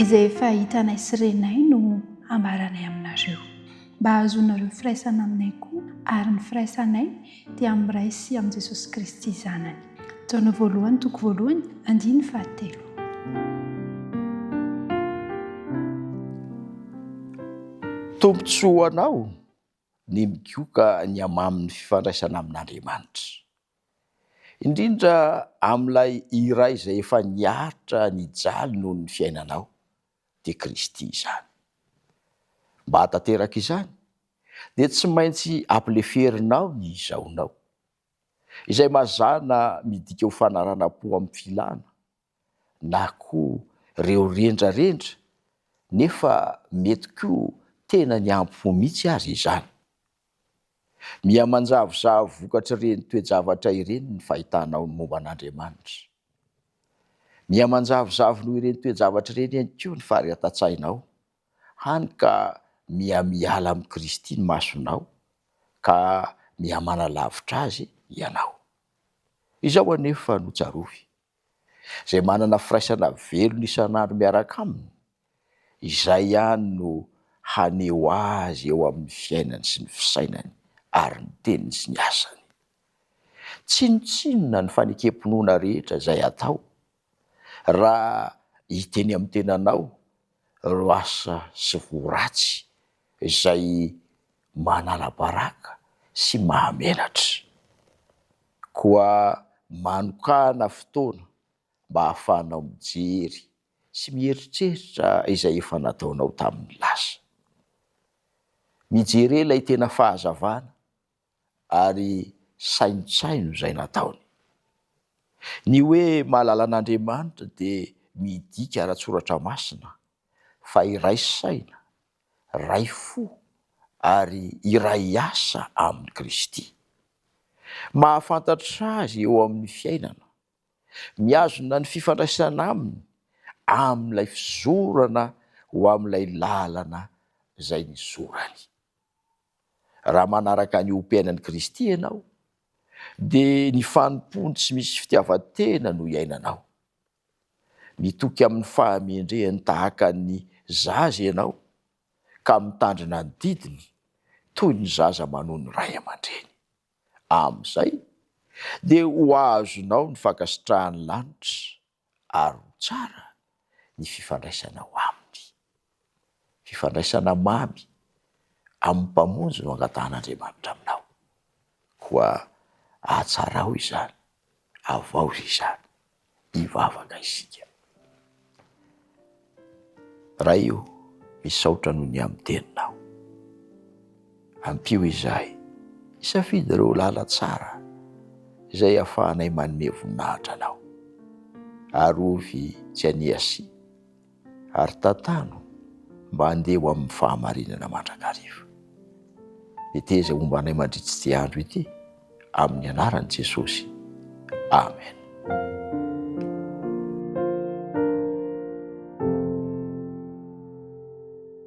Izay efa hitanay sy renay no ambaranay aminareo, mba hahazoanareo firaisana aminay koa, ary ny firaisanay dia amin'ny Ray sy amin'i Jesosy Kristy Zanany. Jaona voalohany toko voalohany andininy fahatelo. Tombontsoa ho anao ny migoka ny hamamin'ny fifandraisana amin'Andriamanitra. Indrindra amin'ilay iray izay efa niaritra nijaly noho ny fiainanao, dia Kristy izany. Mba hahatanteraka izany, dia tsy maintsy ampileferinao ny izaonao, izay mazàna midika ho fanaranam-po amin'ny filana, na koa reo rendrarendra nefa mety koa tena niampy mihitsy aza izany. Miha manjavozavo vokatr'ireny toe-javatra ireny ny fahitanao ny momba an'Andriamanitra. Miha manjavozavo noho ireny toe-javatra ireny ihany koa ny fahariatan-tsainao, hany ka miha miala amin'i Kristy ny masonao ka miha manalavitra Azy ianao. Izao anefa no tsarovy, Izay manana firaisana velona isan'andro miaraka Aminy, izay ihany no haneho Azy eo amin'ny fiainany sy ny fisainany ary ny teniny sy ny asany. Tsinontsinona ny fanekem-pinoana rehetra izay atao raha hiteny amin'ny tenanao ireo asa sy voa ratsy izay manala baraka sy mahamenatra. Koa manokàna fotoana mba hahafahanao mijery sy mieritreritra izay efa nataonao tamin'ny lasa. Mijere ilay tena fahazavana ary saintsaino izay nataony. Ny hoe mahalala an'Andriamanitra dia midika ara-tsoratra masina fa iray saina, ray fo ary iray asa amin'i Kristy. Mahafantatra Azy eo amin'ny fiainana, mihazona ny fifandraisana Aminy amin'ilay fizorana ho amin'ilay lalana izay nizorany. Raha manaraka ny ohom-piainan'i Kristy ianao, dia ny fanompoany tsy misy fitiavan-tena no iainanao. Mitoky amin'ny fahamendrehany tahaka ny zaza ianao, ka mitandrina ny didiny toy ny zaza manoa ny ray aman-dreny. Amin'izay, dia ho azonao ny fankasitrahan'ny lanitra ary ho tsara ny fifandraisanao aminy. Fifandraisana mamy amin'ny Mpamonjy no angatahan'Andriamanitra aminao. Koa ahatsarao izany, avaozy izany. Hivavaka isika. Ray o, misaotra noho ny amin'ny Teninao. Ampio izahay hisafidy ireo lalan-tsara izay ahafahanay manome voninahitra Anao. Arovy tsy haniasia ary tantano mba handeha ho amin'ny fahamarinana mandrakariva. Meteza homba anay mandritra ity andro ity, amin'ny anaran'i Jesosy. Amen.